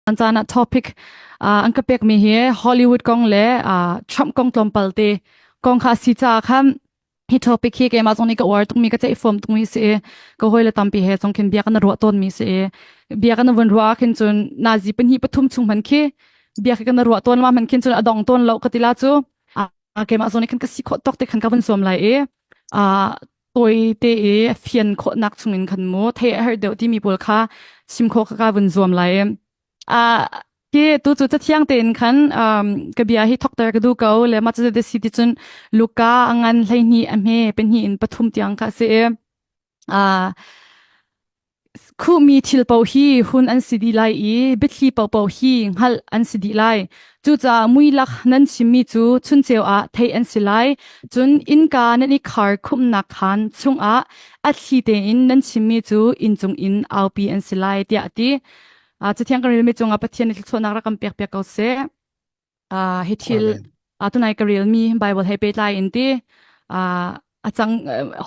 Caan ah topic an ka pekmi hi Hollywood kong le Trump kong tlawmpal te kong kha a si caah khan hi topic hi keimah zong nih ka uar tukmi ka ceih fuam tukmi si i ka hawile tampi he zong khin bia kan ruah tawnmi si i bia kan vun ruah ah khin cun nazi pahnih pathum chung hman khi bia khi kan ruah tawn ma hman khin cun a dong tawn lo ka ti la cu keimah zong nih khan ka si khawh tawk te khan ka vun zuam lai i tawi te i fian khawhnak chungin khan mu thei a herh deuh timi pawl kha chim khawh ka ka vun zuam lai i tu cu cathiang tein khan ka bia hi thokter ka duh ko le mah cu de si ti cun Luka a ngan 12 a hme pahnih in pathum tiang kha si i Khuhmi thil paoh hi hun an si dih lai i biathli paohpaoh hi hngalh an si dih lai. Cucaah muilak nan chimmi cu chunceu ah theih an si lai. Cun innka nan i khar khumhnak khaan chungah a thli tein nan chimmi cu inncung in aupi an si lai, tiah a ti. Cathiang kan relmi cungah Pathian nih thluachuahnak rak kan pekpiak ko seh. Uh, hi thil uh, tunai ka relmi Bible he pehtlai in ti uh, a cang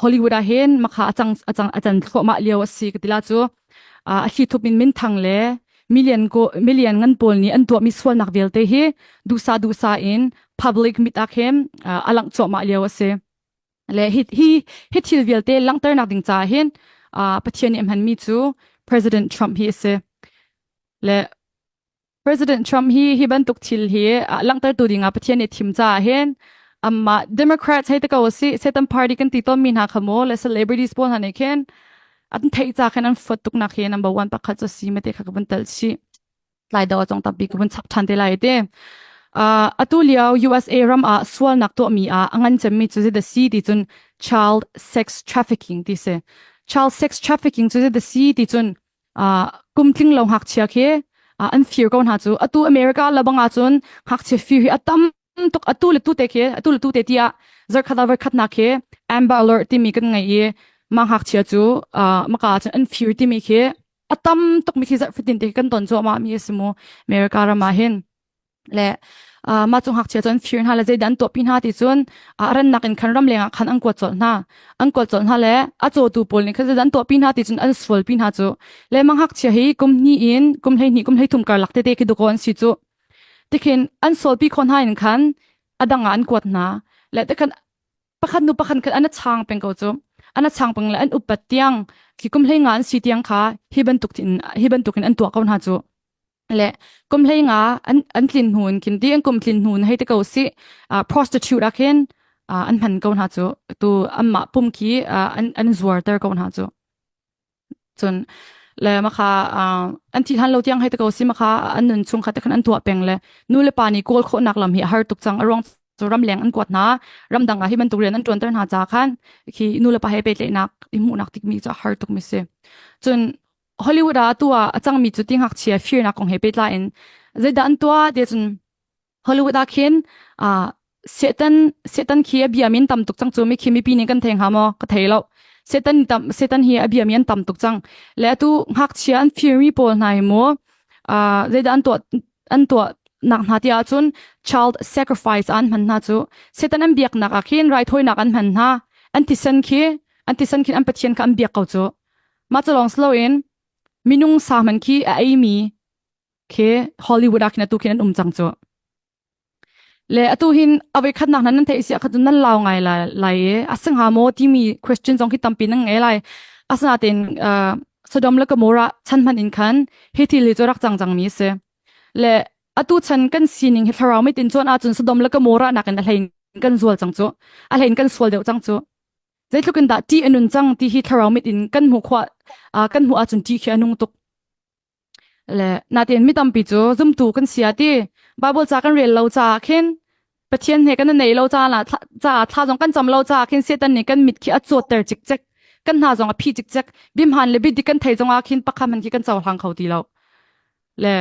Hollywood ah hin makha a cang a cang a can thluahmah lio a si ka tila cu uh, a thli thup in min thang le million ko million ngan pawl nih an tuahmi sualnak vialte hi dusa dusa in public mit ah khin uh, a langh cuahmah lio a si le hi hi hi thil vialte langhternak ding caah hin uh, Pathian nih a hmanmi cu President Trump hi a si le President Trump hi hi bantuk thil hi langhtertu dingah Pathian nih thim caah hin amah Democrats hei te ko si Satan Party kan ti tawnmi hna kha mu le celebrities pawl hna nih khin an theih ca khin an fuat tuknak hi number one pakhat cu si mate kha ka vun tel chih tlai do zong tampi ka vun chap than te lai te uh, atu lio USA ram ah sualnak tuahmi ah a ngan cemmi cu the si ti cun child sex trafficking ti si child sex trafficking cu the si ti cun kum tling lo ngakchia khi an fir ko hna cu atu America labang ah cun ngakchia fir hi a tam tuk atu le tu te khi atu le tu te tiah zarkhat ah voikhat nak khi Amber Alert timi kan ngei i mah ngakchia cu maka cun an fir timi khi a tam tuk mi khi zarh fatin te kan ton cuahmah mi a si mu America ram ah hin Le mah cu ngakchia cu an fir hna le zeidah an tuahpi hna ti cun a rannak in khan ramleng ah khan an kuat colh hna. An kuat colh hna le a cawtu pawl nih khan zeidah an tuahpi hna ti cun an sualpi hna cu. Le mah ngakchia hi kum hnih in kum 12 kum 13 karlak tete khi dakaw an si cu. Tikhin an sualpi khawh hna in khan a dang ah an kuat hna. Le tikhan pakhat nu pakhat khan an a chang peng ko cu. An a chang peng le an upat tiang khi kum 15 an si tiang kha hi bantuk in hi bantuk in an tuah ko hna cu. Le kum 15 an an tlin hnu in khin ti an kum tlin hnu in hei te ko si prostitute ah khin an hman ko hna cu tu anmah pum khi an an zuarter ko hna cu cun le makha an thi hlan lo tiang hei te ko si makha an nun chung kha te khan an tuah peng le nu le pa nih kawl khawhnak lam hi a har tuk cang a ruang cu ramleng an kuat hna ramdang ah hi bantuk rian an ṭuanter hna ca khan khi nu le pa he pehtlaihnak i hmuhnak tikmi cu a har tuk mi si cun Hollywood ah atu ah a cangmi cu ti ngakchia firnak kong he pehtlai in zeidah an tuah ti cun Hollywood ah khin uh, Satan Satan khi a bia min tam tuk cang cu mi khi mipi nih kan thei hnga maw ka thei lo Satan tam Satan hi a bia mi an tam tuk cang le atu ngakchia an firmi pawl hna hi mu uh, zeidah an tuah an tuah nak hna ti ahcun child sacrifice an hman hna cu Satan an biaknak ah khin raithawinak an hman hna an thisen khi an thisen khin an pathian kha an biak ko cu Mah cu lawng si loin minung sa hmanh khi a eimi khi Hollywood ah khin atu khin an um cang cu. Le atu hin a voikhatnak nan nan theih si ahkhan cun nan lau ngai lai, lai i a si hnga maw timi question zong khi tampi nan ngei lai. Asinain uh, Sodom le Gomorrah chan hmanh in khan hi thil hi cu rak cang cangmi a si. Le atu chan kan sining hi thlarau mit in cuan ahcun Sodom le Gomorrah nakin a hlein kan zual cang cu. A hlein kan sual deuh cang cu. Zeitluk in dah ṭih a nun cang ti hi thlarau mit in kan hmuh khawh kan hmuh ahcun ṭih khi a nung tuk. Le natin mi tampi cu zumtu kan si ah ti Bible ca kan rel lo caah khin Pathian he kan i neih lo caah caah thla zong kan cam lo caah khin Satan nih kan mit khi a cawtter cikcek kan hna zong a phi cikcek bimhan le bidik kan thei zong ah khin pakhat hmanh khi kan cohlang kho ti lo. Le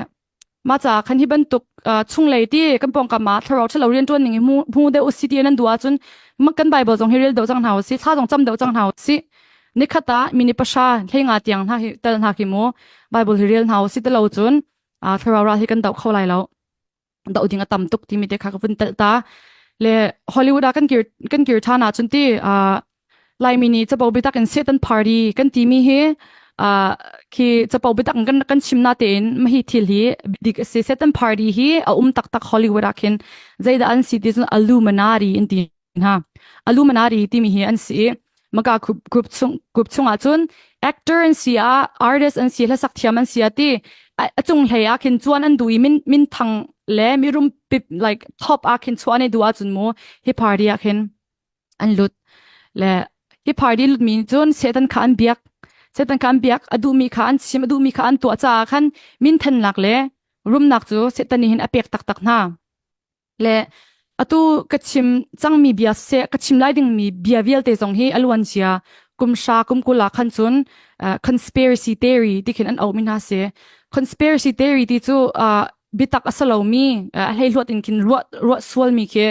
Mah caah khan hi bantuk chunglei ti kan pawngkam ah thlarau ṭhalo rianṭuan ning hi hmu hmu deuh usih ti nan duh ahcun kan Bible zong hi rel deuh cang hna usih, thla zong cam deuh cang hna usih. Nikhat ah minute pahra 15 tiang hna hi tel hna khi mu Bible hi rel hna usih ti lo cun thlarau ral hi kan doh kho lai lo. Doh ding a tam tuk timi te kha ka vun telh ta. Le Hollywood ah kan kir kan kir ṭhan ahcun ti Laimi nih capo biatak in Satan party kan timi hi. Uh, khi capo biatak kan kan chim na tein mahi thil hi dik a si Satan party hi a um taktak Hollywood ah khin zeidah an si ti cun Illuminati in ti hna. Illuminati timi hi an si i maka group group chung group chungah cun actor an si ah artist an si hlasak thiam an si ah ti a cung hlei ah khin chuan an duh i min min thang le mirum pip like top ah khin chuan ai duh ahcun mu hi party ah khin an lut le hi party lut mi cun Satan kha an biak Satan kha an biak a duhmi kha an chim a duhmi kha an tuah caah khan min thannak le rumnak cu Satan nih hin a pek taktak hna Le atu ka chim cangmi bia seh ka chim lai dingmi bia vialte zong hi a luan cia kum hra kum kul ah khan cun uh, conspiracy theory ti khin an auhmi hna si. Conspiracy theory ti cu uh, biatak a si lomi uh, a hleihluat in khin ruah ruah sualmi khi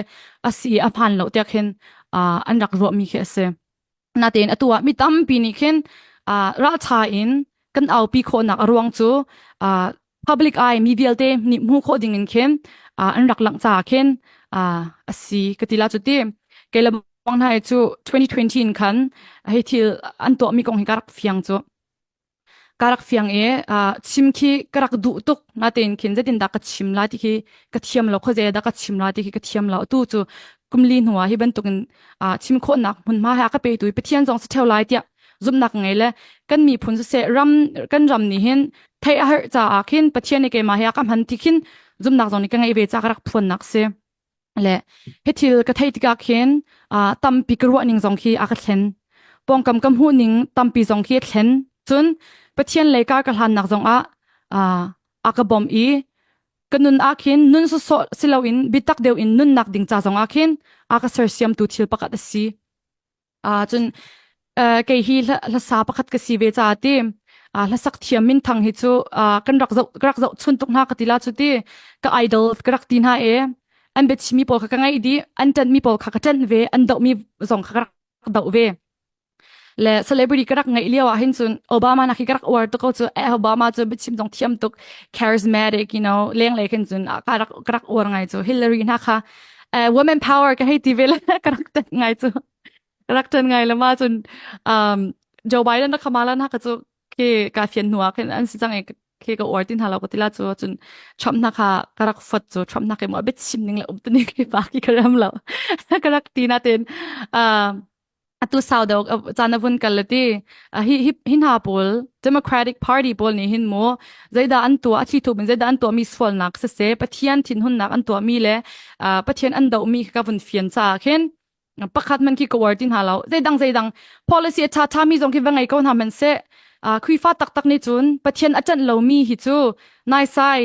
a si i a hmaan lo tiah khin uh, an rak ruahmi khi a si. Natein atu ah mi tampi nih khin uh, ralṭha in kan aupi khawhnak a ruang cu uh, public eye mi vialte nih hmuh khawh ding in khin uh, an rak langh caah khin uh, a si ka ti la cu ti kei le bang hna cu 2020 in khan hei thil an tuah mi kong hi ka rak fiang cu ka rak fiang i uh, chim khi ka rak duh tuk natein khin zeitin dah ka chim la ti khi ka thiam lo khuazei dah ka chim la ti khi ka thiam lo tu cu kumli hnu ah hi bantukin uh, chim khawhnak hmunhma he a ka petu i Pathian zong si theo lai tiah zumhnak ngei le kan miphun siseh ram kan ram nih hin theih a herh caah khin Pathian nih keimah he a ka hman ti khin zumhnak zong nih ka ngeih ve ca ka rak phuannak si le hi thil ka theih tikah khin uh, tampi ka ruah ning zong khi a ka thlen pawngkam ka hmuh ning tampi zong khi a thlen cun Pathian lei kar ka hlannak zong ah uh, a ka bawmh i ka nun ah khin nun sawsawh si loin biatak deuh in nunnak ding ca zong ah khin a ka sersiamtu thil pakhat a si Ah cun uh, kei hi hlasa pakhat ka si ve ca ti uh, hlasak thiam min thang hi cu uh, kan rak zoh ka rak zoh chun tuk hna ka ti la cu ti ka idol ka rak ti hna e an biachimi pawl kha ka ngaih dih an ṭanh mi pawl kha ka ṭanh ve an doh mi zong kha ka rak doh ve le celebrity ka rak ngaih lio ah hin cun Obama nak hi ka rak uar tuk ko cu eh Obama cu biachim zong thiam tuk charismatic you know leng le khin cun ka rak ka rak uar ngai cu Hillary hna kha uh, women power ka hei ti ve le ka rak ṭanh ngai cu ka rak ṭan ngai le ma cun um, Joe Biden na Kamala na ka cu ke ka fian hnu ah khin an si cang i ke ka uar tin hna lo ka ti la cu cun Trump na kha ka rak fot cu Trump na ke mo bit sim ning le um tu ning ke pa ki ka ram lo ka rak ti na ten uh, atu sau deuh caan a vun kal le ti hi hi hi hna pawl Democratic Party pawl nih hin mu zeidah an tuah a thli thup in zeidah an tuahmi sualnak siseh Pathian thinhunnak an tuahmi le Pathian an dohmi ka vun fian caah khin pakhat man khi ka uar ti hna lo zeidang zeidang policy a ṭha ṭhami zong khi va ngei ko hna hmanhseh Khrihfa taktak nih cun Pathian a ṭanh lomi hi cu naisai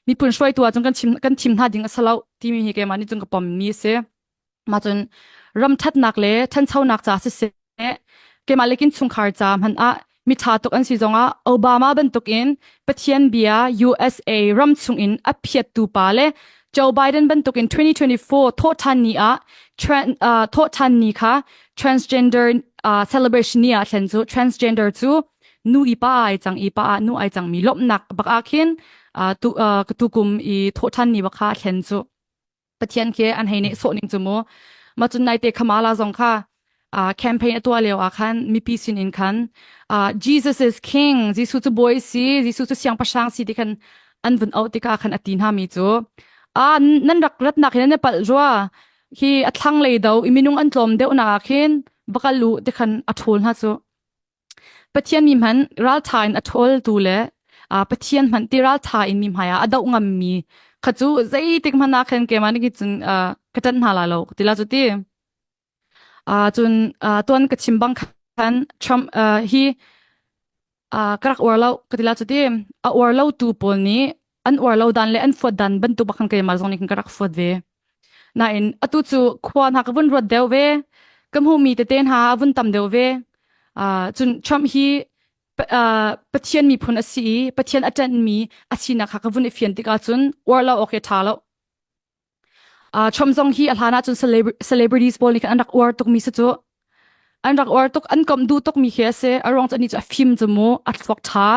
miphun hruaitu ah cun kan chim kan thim hna ding a si lo timi hi keimah nih cun ka pommi a si. Mah cun ram ṭhatnak le ṭhanchonak ca siseh keimah le kin chungkhar ca hmanh ah miṭha tuk an si zongah Obama bantukin Pathian bia USA ram chungin a phiattu pa le Joe Biden bantukin 2024 thawhṭhan ni ah uh, thawhṭhan ni kha transgender uh, celebration ni ah thlen cu transgender cu nu i pa ai cang i pa ah nu ai cangmi lawmhnak bak ah khin uh, tu, uh, tukum i thawhṭhan ni bak kha thlen cu Pathian khi an hei neh sawh ning cu mu ma cun naite Kamala zong kha uh, campaign a tuah lio ah khan mipi sin in khan uh, Jesus is king Jesuh cu bawi si Jesuh cu siangpahrang si ti khan an vun auh tikah khan a ti hna mi cu a nan rak ratnak hin nan palh rua hi a thlang lei do i minung an tlawm deuh nak ah khin bakal u ti khan a ṭhawl hna cu Pathian mi hmanh ralṭha in a ṭhawltu le Pathian hmanh ti ralṭha in mi hmaiah a doh ngammi kha cu zeitik hmanh ah khan keimah nih cun ka ṭanh hna lai lo ka ti la cu ti. Cun tuan ka chim bang khan Trump hi ka rak uar lo ka ti la cu ti. A uar lotu pawl nih an uar lo dan le an fuat dan bantuk bak khan keimah zong nih khan ka rak fuat ve. Nain atu cu khua hna ka vun ruat deuh ve. Ka hmuhmi tete hna a vun tam deuh ve. Uh, cun Trump hi uh, Pathian miphun a si i Pathian a ṭanhmi a sinak kha ka vun i fian tikah cun uar lo awk hi ṭha lo. Uh, Trump zong hi a hlan ahcun celebrities pawl nih khan an rak uar tukmi si cu. An rak uar tuk, an komh duh tukmi khi a si. A ruang cu anih cu a fim cu mu, a thluak ṭha,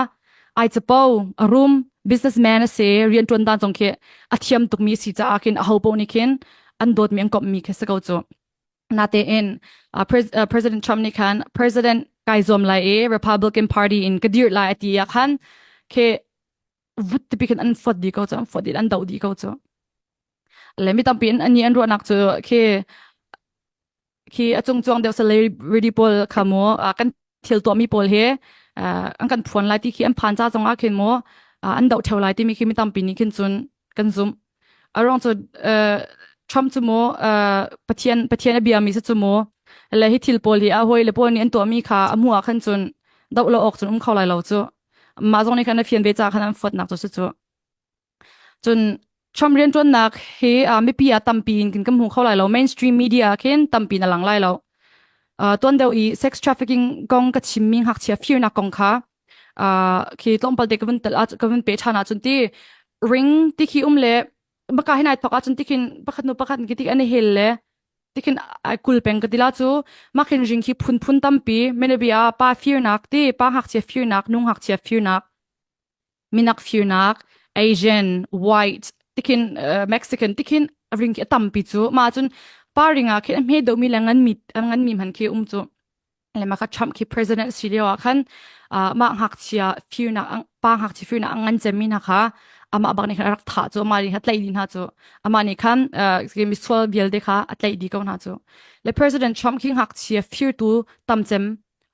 ai capo, a rum, businessman a si, rianṭuan dan zong khi a thiam tukmi a si caah khin aho paoh nih khin an dawtmi an komhmi khi si ko cu. Natein uh, Pres- uh, President Trump nih khan President. Kai zuam lai i Republican Party in ka dir lai ati ah khan khi vut tipi khin an fot di ko cu an fot di an doh di ko cu le mi tampi in ani an ruahnak cu khi khi a cung chuang deuh celebrity pawl kha mu kan thil tuahmi pawl hi an kan phuan lai ti khi an phan ca zong ah khin mu an doh theo lai timi khi mi tampi nih khin cun kan zumh a ruang cu Trump cu mu Pathian Pathian a biami si cu mu le hi thil pawl hi a hawi le pawl nih an tuahmi kha a hmuh ah khan cun doh lo awk cun um kho lai lo cu mah zong nih khan a fian ve ca khan an fuatnak cu si cu Cun Trump rianṭuannak hi uh, mipi ah tampi in kan hmu kho lai lo. Mainstream media khin tampi na lang lai lo. Uh, tuan deuh i sex trafficking kong ka chimmi ngakchia firnak kong kha uh, khi tlawmpal te ka vun tel ka vun pe ṭhan ahcun ti ring ti khi um le baka hin ai thok ahcun ti khin pakhat nu pakhat ki ti an i hel le tikhin ai kul peng ka tila cu makhin ring khi phunphun tampi menabia pa firnak ti pa ngakchia firnak nu ngakchia firnak minak firnak Asian white tikhin uh, Mexican tikhin ring khi a tampi cu ma cun pa ring ah khin a hme deuhmi le ngan mi ngan mi hman khi um cu le ma kha Trump khi president si lio ah khan uh, mah ngakchia firnak pa ngakchia firnak a ngan cemmi hna kha amah bak nih khan a rak thah cu amah nih khan tlaih dih hna cu amah nih khan uh, misual vialte kha a tlaih dih ko hna cu le president Trump khi ngakchia firtu tam cem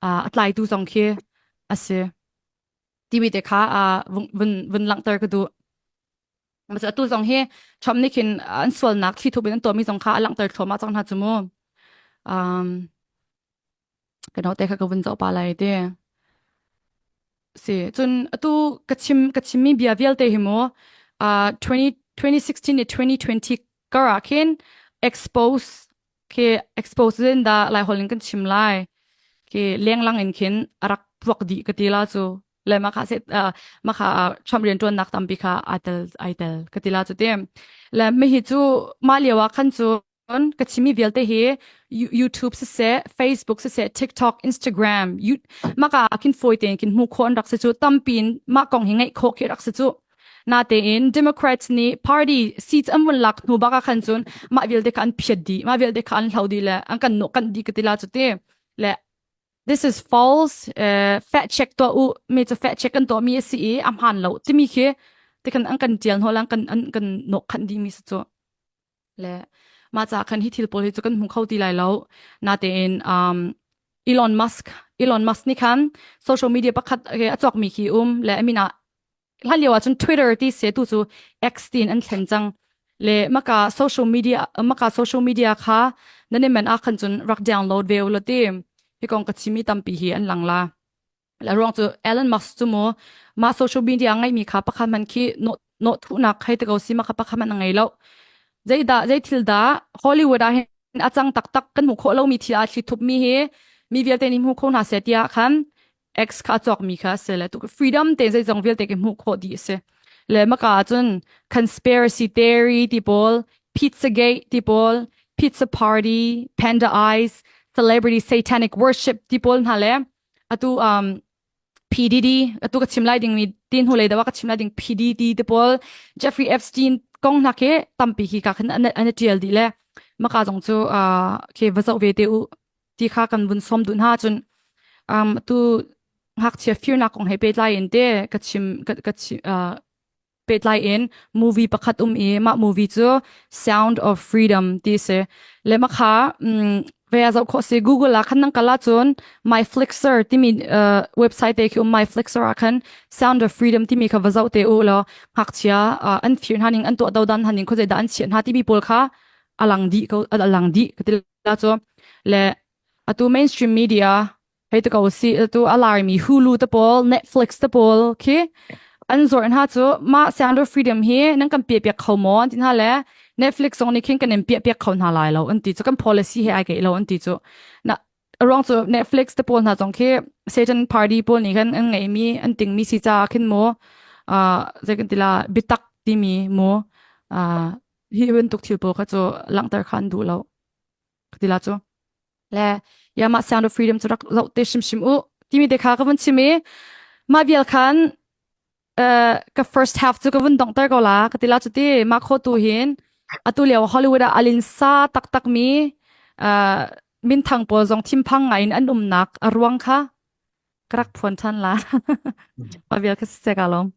uh, a tlaitu zong khi a si timi te kha vun vun langhter ka duh. Atu zong hi Trump nih khin an sualnak thli thup in an tuahmi zong kha a langhter thluahmah cang hna cu mu. Um, ka note kha ka vun zoh pa lai te. Si, cun atu ka chim ka chimmi bia vialte hi mu uh, 20, 2016 le 2020 kar ah khin expose khi expose in da lai hol in kan chim lai khi lenglang in khin a rak puak dih ka ti la cu le ma kha se ma kha Trump rian tuan nak tampi kha ai tel ai tel ka ti la cu ti le mi hi cu ma lio ah khan cu ka chimi vialte hi YouTube siseh Facebook siseh TikTok Instagram maka khin foi ten khin hmu kho an rak si cu tampin ma kong hi ngai kho khi rak si cu Natein Democrats nih party seats an vun lak hnu bak ah khan cun mah vialte kha an phiat dih mah vialte kha an hlo dih le an kan nawh kanh dih ka ti la cu ti le this is false uh, fact check tuah u mi cu fact check kan tuah mi a si i a hmaan lo timi khi tikhan an kan tial hnawl an kan an kan nawh khanh dih mi si cu le mah ca khan hi thil pawl hi cu kan hmu kho ti lai lo natein um, Elon Musk Elon Musk nih khan social media pakhat a cawk mi khi um le I mean ah hlan lio ah cun Twitter ti se tu cu X tiin an thlen cang le maka social media maka social media kha nan i men ah khan cun rak download ve u la ti hi kong ka chimi tampi hi an lang la la ruang cu Elon Musk cu mu ma social media ngai mi kha pakhat man khi no no thunak khai te ko si ma kha pakhat man ngei lo zei da zei thil da Hollywood ah hin a cang taktak kan hmu khawh lomi thil a thli thup mi hi mi vialte nih hmu kho hna seh tiah khan X kha a cawkmi kha a si le tu freedom te zeizong vialte ki hmuh khawh dih a si le maka cun conspiracy theory ti pawl pizzagate ti pawl pizza party panda eyes celebrity satanic worship ti pawl hna le atu um PDD atu ka chim lai ding mi tin hu lei dawa ka chim lai ding PDD te pawl Jeffrey Epstein kong hna ke tampi hi ka khan an an tial di le maka zong cu uh, ke va zoh ve te u ti kha kan vun som duh hna cun um tu ngakchia firnak kong he pehtlai in te ka chim ka ka chim uh, pehtlai in movie pakhat um i mah movie cu Sound of Freedom ti si le ma kha um, ve zoh khawh si Google ah khan nang kala cun MyFlixer timi uh, website te khi um MyFlixer ah khan Sound of Freedom timi kha va zoh te u law ngakchia uh, an fir hna ning an tuah do dan haning khuazei dah an chiah hna timi pawl kha alang dih ko alang dih ka ti la cu le atu mainstream media hei te ko si atu a larmi Hulu te pawl Netflix te pawl khi an zor hna cu mah Sound of Freedom hi nan kan piah piak kho maw an ti hna le Netflix zong nih khin kan in piah piak kho hna lai lo an ti cu kan policy he ai keih lo an ti cu na ruang cu Netflix te pawl hna zong khi Satan party pawl nih khan an ngeihmi an tingmi si caah khin mu uh, zei kan ti la bitak timi mu uh, hi bantuk thil pawl kha cu langhter kha an duh lo ka ti la cu le ya mah sound of freedom cu rak zoh te hrimhrim u timi te kha ka vun chim i mah vial khan uh, ka first half cu ka vun donghter ko la ka ti la cu ti mah kho tu hin atu lio Hollywood ah alin sa taktak mi uh, minthang pawl zong thimphang ngai in an umnak a ruang kha. Ka rak phuan ṭhan la. Mah vial kha si ka lawm.